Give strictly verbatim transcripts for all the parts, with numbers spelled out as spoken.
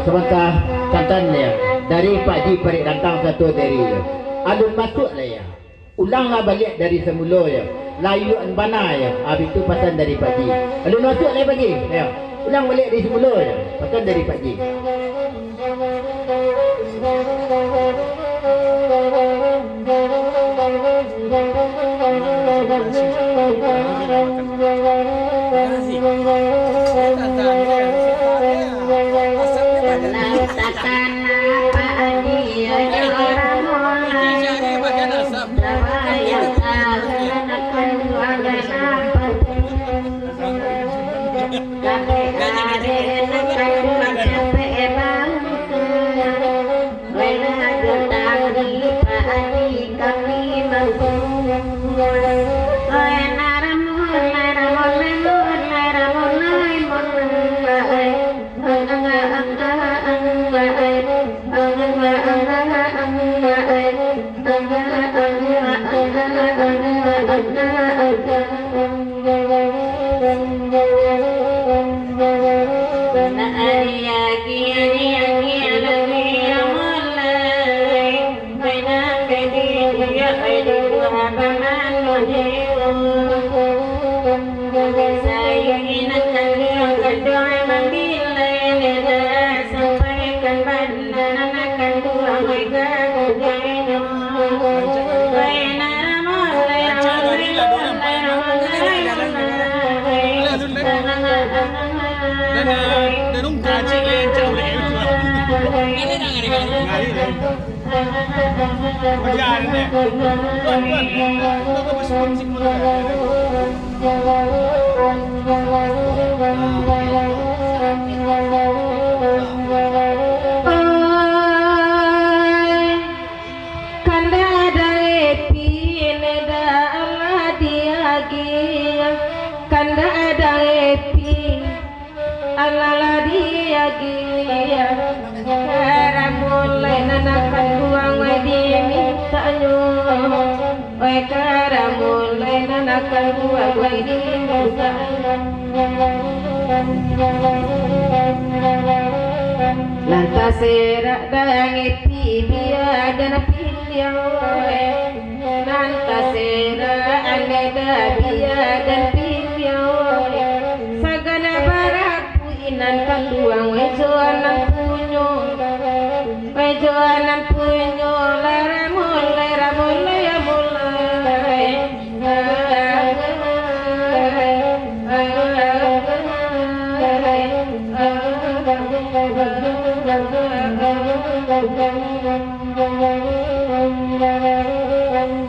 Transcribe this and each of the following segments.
Sabanta, santan ya. Dari Pak Ji Parik Rantang satu dari ya. Alun masuak lah ya. Ulanglah baliak dari samulo ya. Layuan bana ya. Habis tu pasan dari Pak Ji. Alun masuak lah Pak Ji. Ya. Ulang baliak dari samulo ya. Pasan dari Pak Ji. Kandak ado epi, neda alah diagiah. Kandak ado epi, alah lah diagiah. Karamulai nan akan buang dimintanyo. Oi karamulai nan akan buang dimintanyo. Nan taserak dangeti bia den piliang, nan taserak aleda bia den piliang. Sagala barapu inan kanduang, weh jo nan punyo, weh jo nan punyo, laramulai, ramulai, amulai.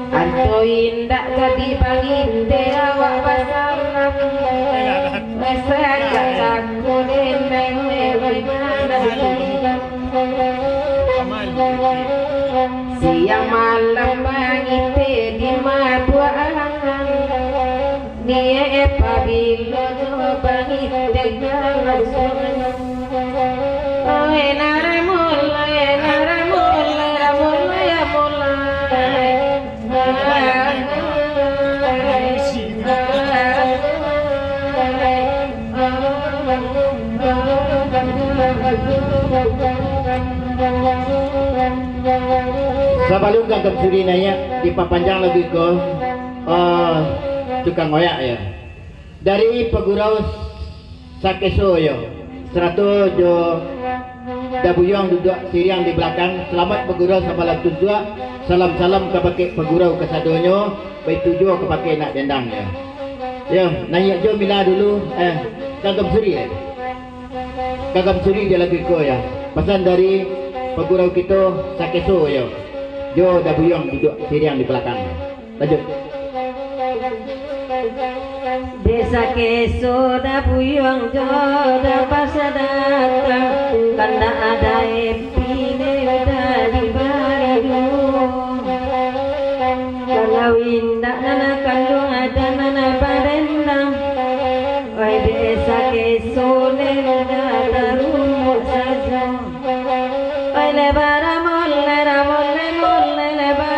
Anto indak jadi panginteh awak basalam. Masa kacako denai. Siang malam manginteh di mabuak angan. Niaik pabilo jo manginteh ka langsung. Oi, naramulai, naramulai, ramulai, ramulai. Sabalun Gagam Suri naiak, dipapanjang lagu ko, eh, tukang oyak yo. Dari Pagurau Sakeso yo, sarato jo Dabuyuang duduak siriang di balakang. Salamaik bagurau samalam tuntuak. Salam-salam kabake pagurau kasadonyo, baitu juo kabake nak dendang yo. Yo, naiak jo mila dulu, eh, Gagam Suri, eh. Gagam Suri jo lagu ko yo. Pasan dari pagurau kito Sakeso yo. Jo Dabuyuang duduak siriang di balakang. Lanjut. Desa Keso Dabuyuang jo Dapasadaka, kandak ado epi dari balidu. Kalau indak nan kanduang ado nan barendang, oi desa Keso neda tarumuk sajo. Oi leba ramon, leba ramon, leba ramon, leba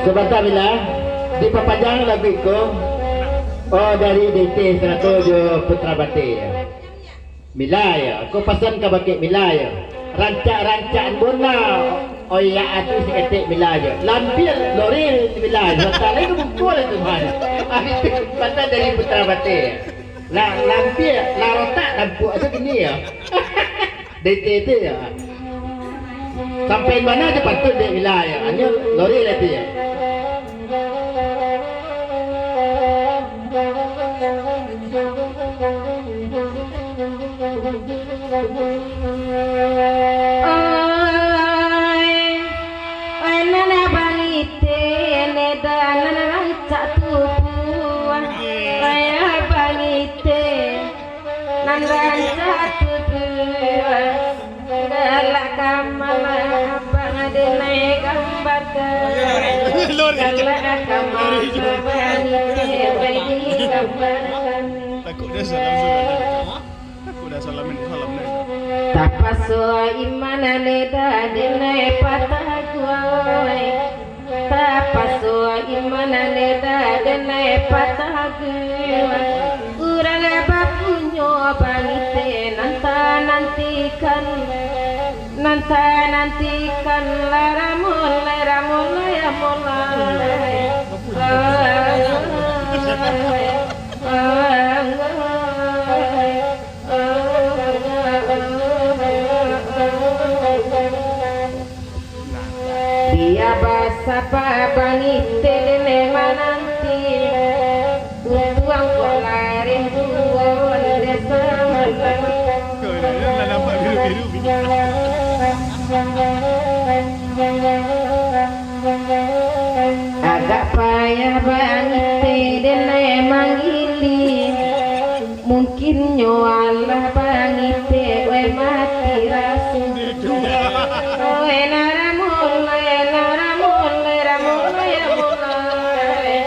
Sabanta, Mila. Dipapanjang lagu iko. Oh, dari D T sarato jo Putra Batik. Mila yo, ko pasan ka bakeh Mila yo. Rancak-rancak bona, oyak ati saketek Mila yo. Lampir lori Mila yo. Sabanta lai ka bungkuah lah tu, man. Pasan dari Putra Batik. Lah, lampir, lah rotak, tampuak ajo kini yo. D T tu yo. Sampai mano ajo patuik dek Mila yo. Anyo lori lah tu yo. Oi, oi, nan bangih te, neda nan rancak tubuah. Oi, bangih te, nan rancak tubuah. Galak ka ma abang denai gambarkan. Galak ka ma abang denai gambarkan. Takut dia salah sudah. Takut dah salam ini, salam ni. Tapaso iman neda denai patah guai. Tapaso iman neda denai patah guai. Urang bapunyo bangih te nan tanantikan. Nan tanantikan lah ramulai, ramulai, ramulai. Bia basapa bangih te denai mananti. Untuang kok lareh duo desa. Walah bangite, weh mati raso. Weh naramun, weh naramun, weh ramun, weh ramun, weh.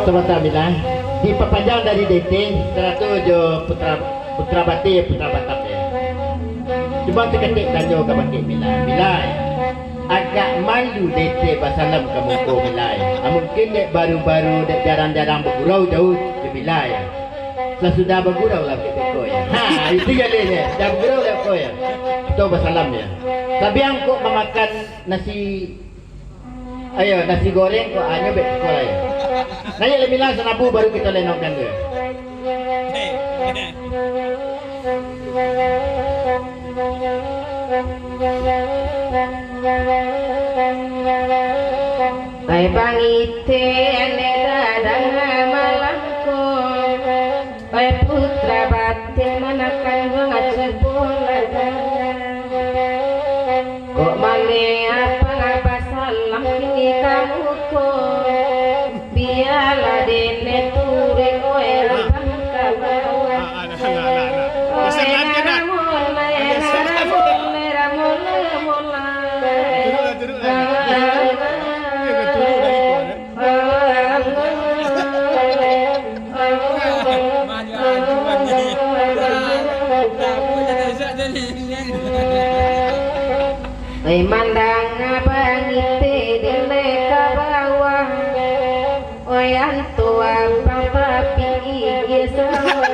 Sabanta, Mila. Dipapanjang dari Dete, sarato jo putra, putra Bate, putra Batam, yo. Cuma saketek tanyo ka bakeh Mila. Mila, agak malu Dete basalam ka muko Mila. Ah, mungkin dek baru-baru, dek jarang-jarang bagurau jauh jo Mila, yo. Sasudah bagurau lah kito ko, yo. Ha, itu jadinya. Dah bagurau lah ko, yo. Kito basalam, yo. Sabiang kok mamakan nasi, ayo, nasi goreng kok, anyo bek ko lah, yo. Naiak lah Mila sanabu baru kito lenongkan tu, yo. Ai bangite, ane dadanga malam ko. Ai putra Bate, nan akan mangacubo ladang. Kok mangeh abang basalam kini ka muko? Bialah dene turuik, oe abang ka bawah. Oe naramun, oe naramun, oe ramun, oe ramun, oe. Ai mandanga bangite dene ka bawah. Oi antua bang tapi igie sawa.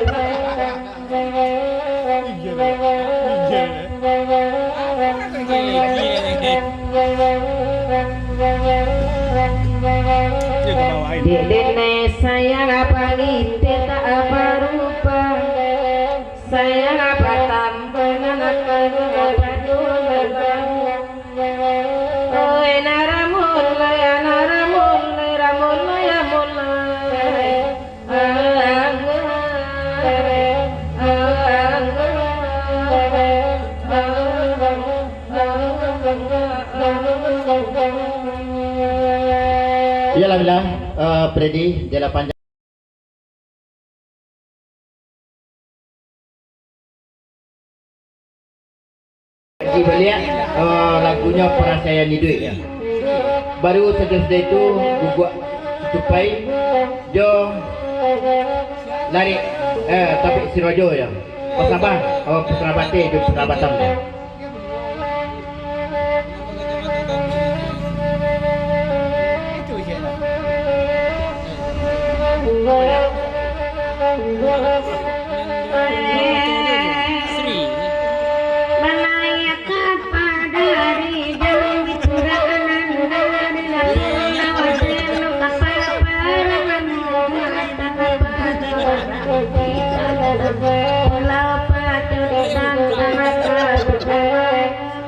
Dek dene sayang bangite tak barupa. Sayang batambah nan kaduo baduo. Oi naramun lai, naramun lai, ramun lai, ramun lai. Iyolah, Mila, eh, Freddy, dia lah panjang. Kaji baliak, eh, lagunyo Parasaian Iduik. Baru sasudah itu, guguak tutupai jo larik, eh, Tapik Sirojo yo. Basabah, eh, Putra Bate jo Putra Batam yo.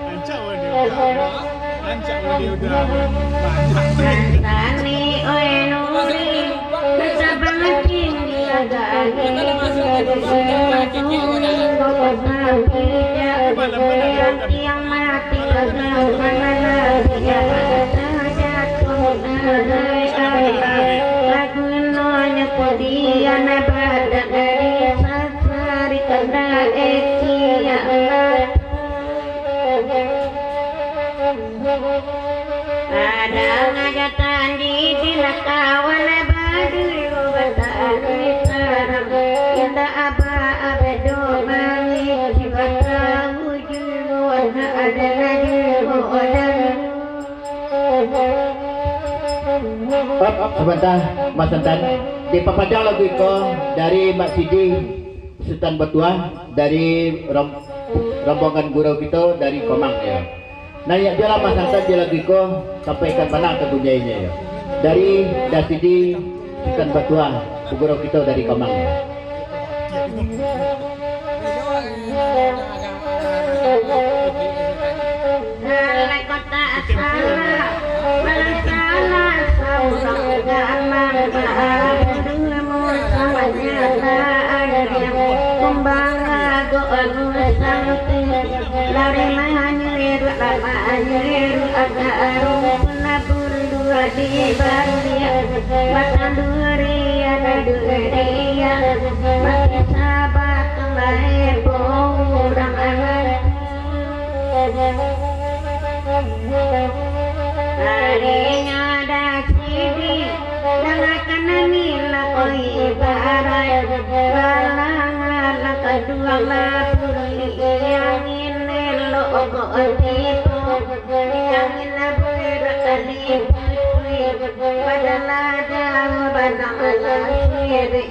Rancak audio dah. Rancak audio dah. Banyak. Sani oi Nuri, sabang tinggi agak tinggi. Tiang mati agak mana jatuh. Lagunyo podian badak dari sasari kena eki amat. Kadang aja tandi di nakawan badulu batari tarang. Indak aba-aba do mangiki batau juo, nak ada na juo dalu. Op, op, sabanta, Mas Antan. Dipapanjang lagu iko dari Mak Sidi Sutan Batuah, dari rom-, rombongan gurau kito dari Komang, yo. Naiak juolah Mas Antan jo lagu iko, sampai ikan panah tagunyainyo, yo. Dari Dasidi Sutan Batuah, gurau kito dari Komang, yo. Dari kota asal. Lari manyuiruak, lari manyuiruak, agak rumpun labun dua di baliak. Batang durian, durian, mati sabatang lae po urang anak. Arinyo dah cidi, dangakan nami lakoi ibarat, balangan lah kaduang lah pulih, angin elok kok tibo, angin lah berak kali putui, badan lah jauah, badan lah ciri.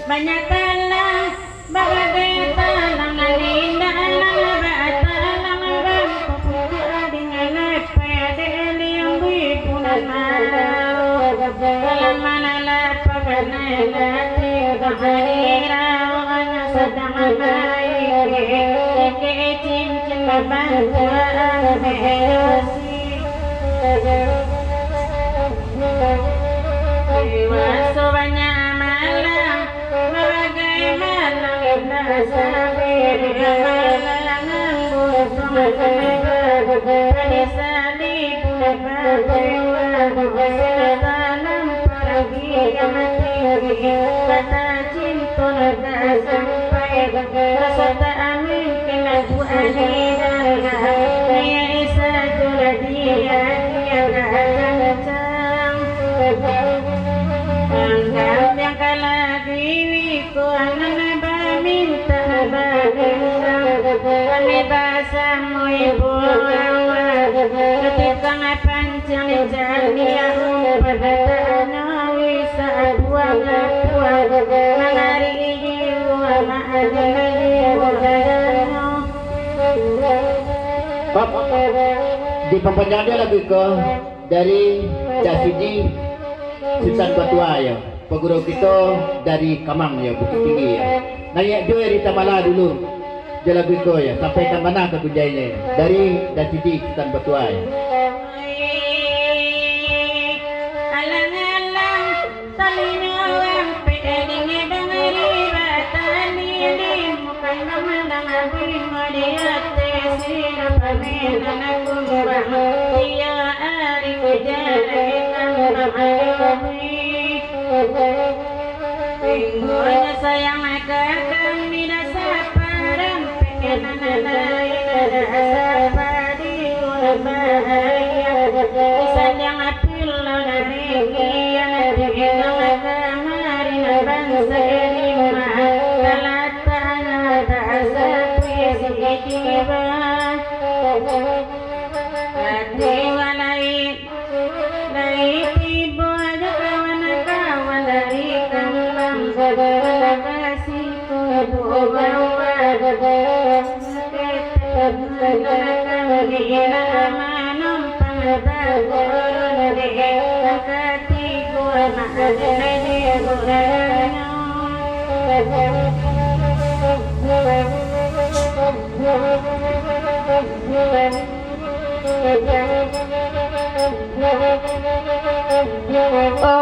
Banyak talang, bagai talang nan indah, nan batalang bangko putuak, dengan lapeh dek liang bui punan malau. Dalam mana lapeh kanai latih, bangari rawanyo sadang main, ikek cincin babantuak ameh dosi. Dewasa banyak malang, bagai malang indak sabari, malang ambo tuan, disalibu badewa, sila talam paragi yang tinggi, kata cinto nan tak sampai, raso tak amin kena buah ni darah, niat sajo lah dia, dia agak kancang. Anggam yang kalah diri ko, nan bamintak badendam. Kami basamo ibu awa, katikang pancang di jaliah, umpah tanah wi sabuah-buah, mangari jiwa, maaf jiwa. Bab, dipapanjang dia lagu ko. Dari Dasuji Sutan Batua, yo, paguru kito dari Kamang, yo, Bukittinggi, yo. Naiak juo dari Tamala dulu, jo lagu iko, yo, sampaikan bana ka kunjainyo, yo. Dari Dasuji Sutan Batua, yo. Alang-alang, talingo ampek, dingin dangari batani, di muka mamandang abih, di ateh sirah pamenan kumbang, iyo ari ujan dari kambang ayomi. Tinggonyo sayang ka kami, dah saparampek nan lain, dah sapadi urang bahaya. Disandang pulo dari kian, di tangah kamari nan bansa lima, talatak bahasa puisi tiba. Hati walai. Lai tibo jo kawan-kawan dari Kamang, lakasi ko bawa. Kami lah manumpang bagurun dek, katigo anak dari Borneo. Oi.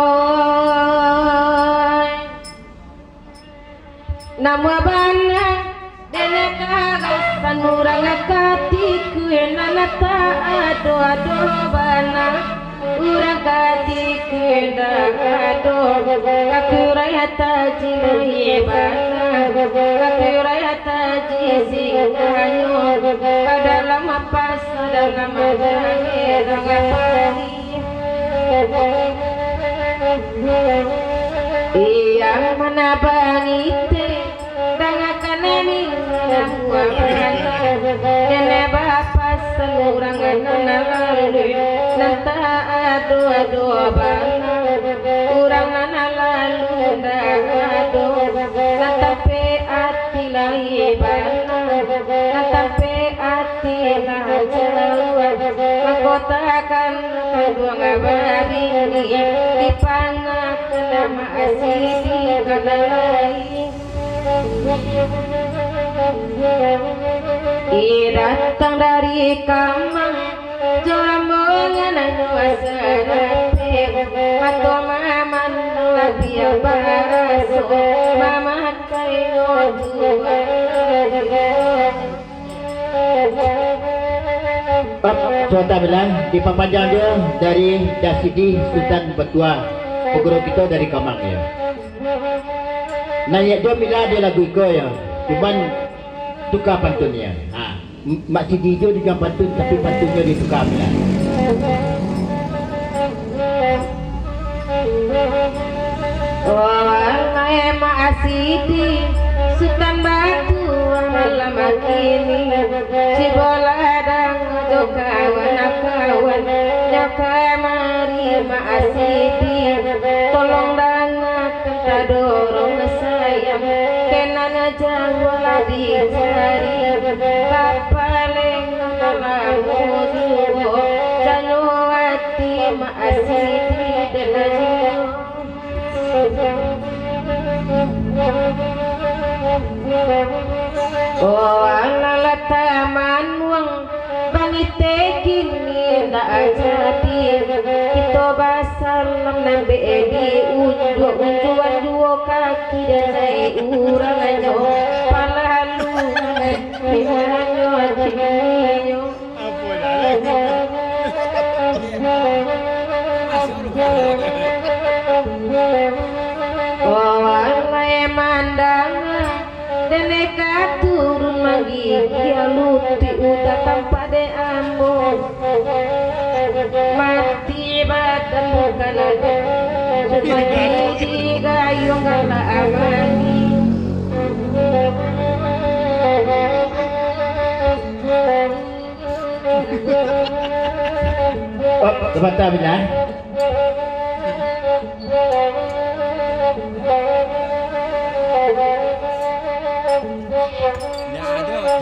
Namuah bana, dek karasan urang katiko nan tak ado-ado bana. Urang katiko indak ado, kakurai taji lai bana, kakurai taji singkahnyo, ka dalam pasa dalam jahir ngapari. Iya manabangi te. Dangakan nami namuah bana, kene bapasan urang nan lalu, nan tak ado-ado bana. Urang nan lalu ndak ado, nan tampek ati lai bana, nan tampek ati lah jauah. Mangko takkan kanduang barili, dipanakan Mak Siti ka lalai. Ih, datang dari Kamang, jo rombongan anu sarapek, mato mamandang labiah baraso, mamakainyo tuah. Sabanta Mila, dipapanjang jo dari Dasidi Sutan Batua, paguru kito dari Kamang yo. Naiak jo Mila di lagu iko yo, cuman tuka pantunnyo. Ha, M-, Mak Sidi jo di dalam pantun, tapi pantunnyo dituka Mila. Oh, alai Mak Sidi, Sutan Batua malam kini, si boladang jo kawan-kawan, nyo kamari Mak Sidi, tolong dangakan tadorong sayang, kena jawalah dicari, kapaleng lamo juo, janyo ati Mak Sidi dek lajuo. Oh, alah lah tamanuang, bangite kini ndak jadi. Kito basalam nambek di unjuak, unjuan juo kaki dan naik urang nyo. Palalu nyo kini nyo. Oh, alai mandanga, dek ka turun manggigil lutuik, udah tampak dek ambo. Mati badan bukan ado, mati digayung galak amani. Oh, sabanta, Mila.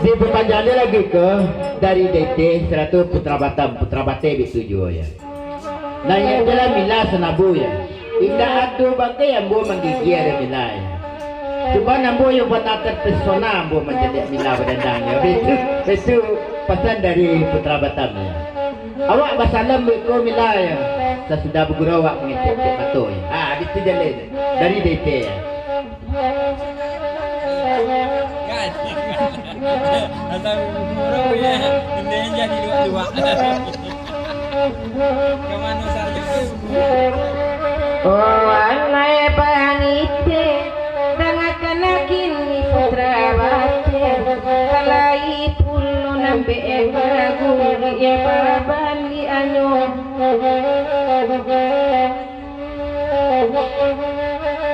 Dipapanjang lai lagu ko dari Daite sarato Putra Batam, Putra Bate bitu juo yo. Naiak jo lah Mila Sanabu yo. Indak ado bagai ambo manggigia dek Mila yo. Cuman ambo yo bana terpesona ambo mancaliak Mila badandang yo. Itu, itu pasan dari Putra Batam yo. Awak basalam beko Mila yo. Sasudah bagurau awak mangecek-cek mato yo. Ha, bitu jaleh dari Daite yo. Kan? Asal bagurau yo. Ini jadi luak-luak. Ka mano sajo? Oh, alai pangiteh, dangakan kini Putra Bate, kalai pulo nambek bagurik babaliaknyo.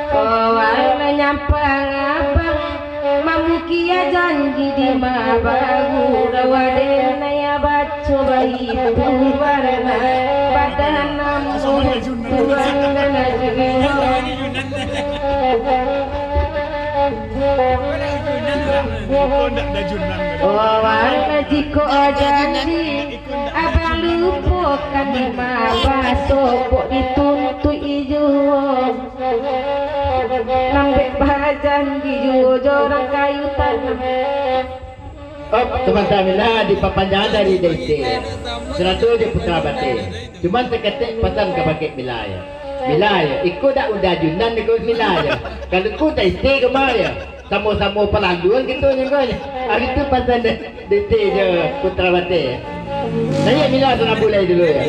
Oh, alai nyampang abang, mamukia janji di mabagu, rawa den naya baco baitu warna, badan ambo tuan dan ajunan. Oh, alai jikok janji, abang lupokan di mabaso, kok dituntuik juo. Nambek bajanji juo jo urang kayu tanam. Oh, sabanta, Mila, dipapanjang dari Daite sarato jo Putra Bate. Cuman saketek pasan ka bakeh Mila yo. Mila yo, iko dak udah ajunan iko Mila yo. Kalau ko Daite kama yo. Samo-samo palaluan kito nyo ko. Ari tu pasan Daite jo Putra Bate. Naiak Mila Sanabu lai dulu yo.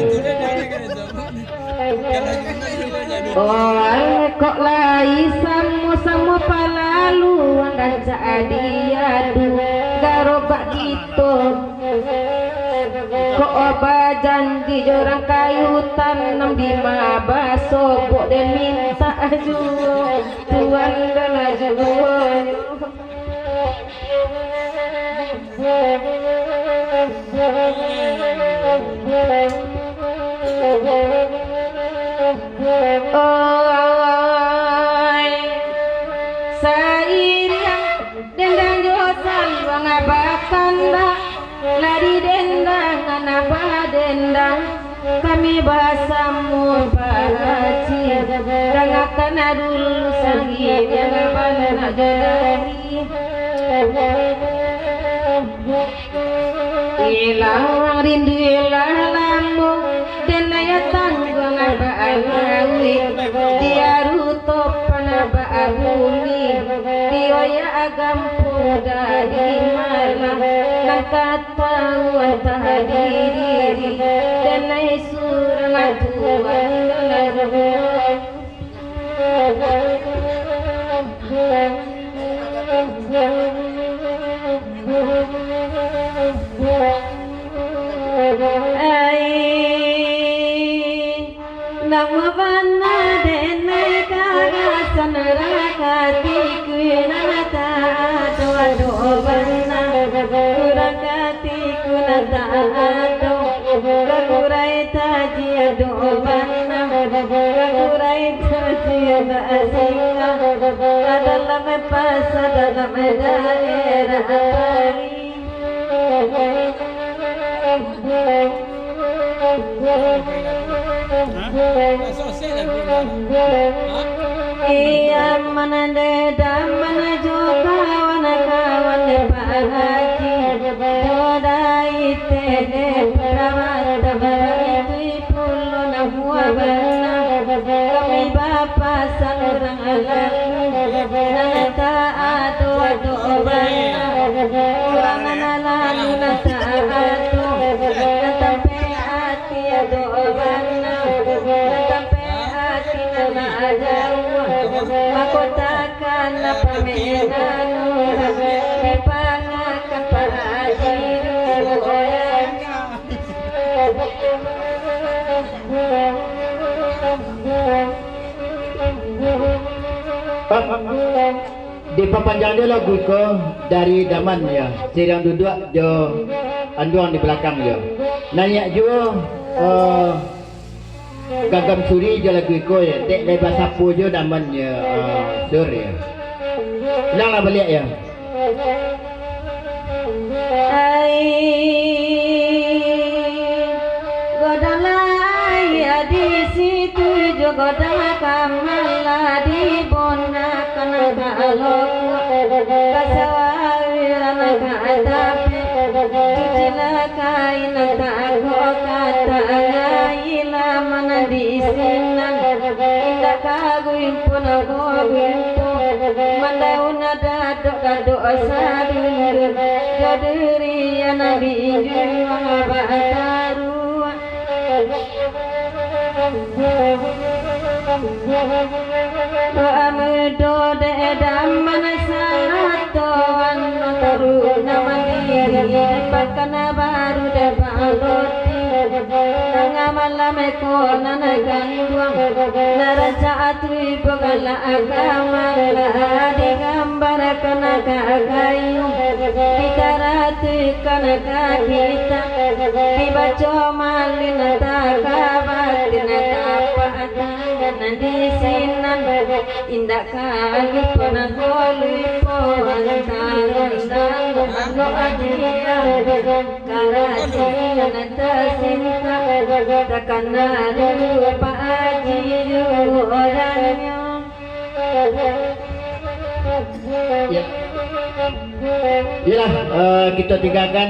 Oh, kok lai samo-samo palaluan rancak diadu, garobak kito. Kok bajanji jo urang kayu tanam di mabaso, kok den mintak juo, tuan dan juo. Oi, sairiang dendang jo saluang batandak, lah didendangan abah Basamo Pak Haji, dangakan dulu sangin nan bana jalani. Ilang rindu ilang lamo, dan daya tangguang Abah Alwi, di aru topan Abah Bumi, di oya agampu dari malah, nan katahuan tak diri, dan surang Tuhan. Ai, namo bana denai karasan rakatiku nan tak ado-ado bana, rakatiku nan tak ado, bakurai tajia do bana, bakurai tajia basingga, dalam pasa, dalam daerah Pari. Iya, manande daman jo kawan-kawan Pak Haji. Dodai teh perawat, itu pulo namuah bana. Kami bapasan urang lalu, nan tak ado-ado bana. Pulangan lalu nan tak ado, nan tampek ati ado bana, nan tampek ati nan jauah. Mako takkan pamenan urang, dipangakan Pak Haji dulu. Dipapanjang jo lagu ko dari Daman, yo. Siriang duduak jo anduang di balakang, yo. Naiak juo, eh, Gagam Suri jo lagu ko, yo. Dek lai basapo jo Daman, yo, eh, Sur, yo. Ulanglah baliak, yo. Ai, godang lai di situ jo godang kamala di bona. Kana ka lokuak, ka sawawiran ka tapi, cucilah kain ka ko ka tangai laman di sinan, indak ka guimpun ko guimpun, mandaun dadok-dadok sadundun, jo durian di juang bataruak. Amudo dek Daman sarato anu taruih nan mandiri di Pakanbaru dek Baloti. Tangah malam ko nan ganduang, nan rancak tu ibo galak agama, lah digambarakan ka kayu, ditaratikan ka kitab, dibaco malin takabatin ka patangan di sinan, indak ka lupo nan ko lupo, antaro nan ko ajian, karasian tasinta, takana dulu Pak Haji dulu orangnya. Ya. Iyolah, eh, kito tinggakan